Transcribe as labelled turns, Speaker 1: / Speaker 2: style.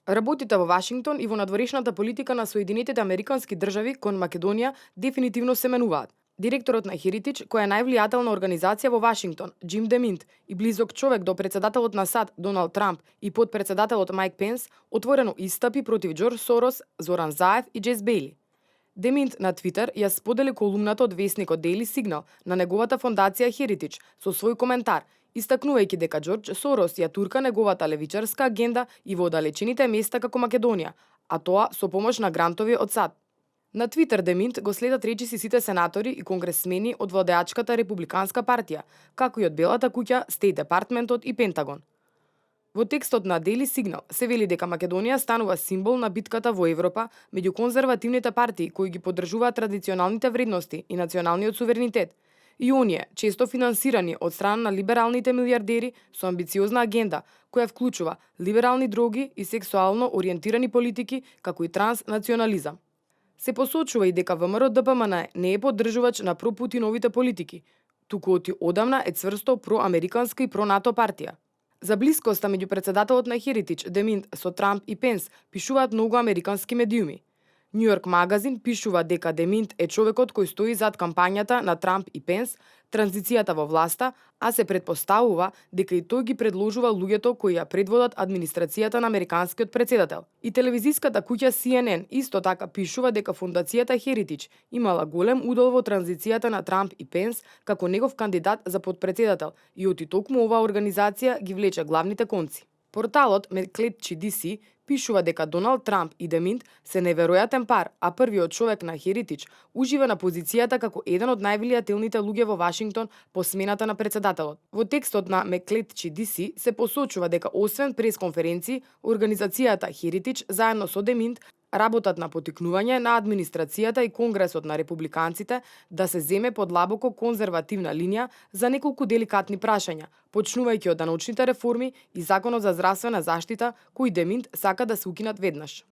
Speaker 1: Работите во Вашингтон и во надворешната политика на Соединетите Американски држави кон Македонија дефинитивно се менуваат. Директорот на Heritage, која е највлијателна организација во Вашингтон, Џим Деминт, и близок човек до претседателот на САД Доналд Трамп и потпредседателот Мајк Пенс, отворено истапи против Џорџ Сорос, Зоран Заев и Џес Бејли. Деминт на Твитер ја сподели колумната од весникот Daily Signal на неговата фондација Heritage со свој коментар, истакнувајќи дека Џорџ Сорос ја турка неговата левичарска агенда и во оддалечените места како Македонија, а тоа со помош на грантови од САД. На Твитер Деминт го следат речиси сите сенатори и конгресмени од владеачката републиканска партија, како и од Белата куќа, Стейт департментот и Пентагон. Во текстот на Daily Signal се вели дека Македонија станува символ на битката во Европа меѓу конзервативните партии кои ги поддржуваат традиционалните вредности и националниот суверенитет, и оние, често финансирани од страна на либералните милиардери со амбициозна агенда, која вклучува либерални дроги и сексуално ориентирани политики, како и транснационализам. Се посочува и дека ВМРО-ДПМН не е поддржувач на пропутиновите политики, туку од одамна е цврсто проамериканска и про-НАТО партија. За блискоста меѓу претседателот на Heritage Деминт со Трамп и Пенс пишуваат многу американски медиуми. Нью Йорк магазин пишува дека Деминт е човекот кој стои зад кампањата на Трамп и Пенс, транзицијата во власта, а се претпоставува дека и тој ги предложува луѓето кои ја предводат администрацијата на американскиот претседател. И телевизиската куќа CNN исто така пишува дека фондацијата Heritage имала голем удел во транзицијата на Трамп и Пенс како негов кандидат за потпретседател и оти токму оваа организација ги влече главните конци. Порталот McClatchy DC пишува дека Доналд Трамп и Деминт се неверојатен пар, а првиот човек на Heritage ужива на позицијата како еден од највлијателните луѓе во Вашингтон по смената на претседателот. Во текстот на McClatchy DC се посочува дека освен пресконференции, организацијата Heritage заедно со Деминт работат на поттикнување на администрацијата и Конгресот на републиканците да се земе подлабоко конзервативна линија за неколку деликатни прашања, почнувајќи од даночните реформи и законот за здравствена заштита, кои Деминт сака да се укинат веднаш.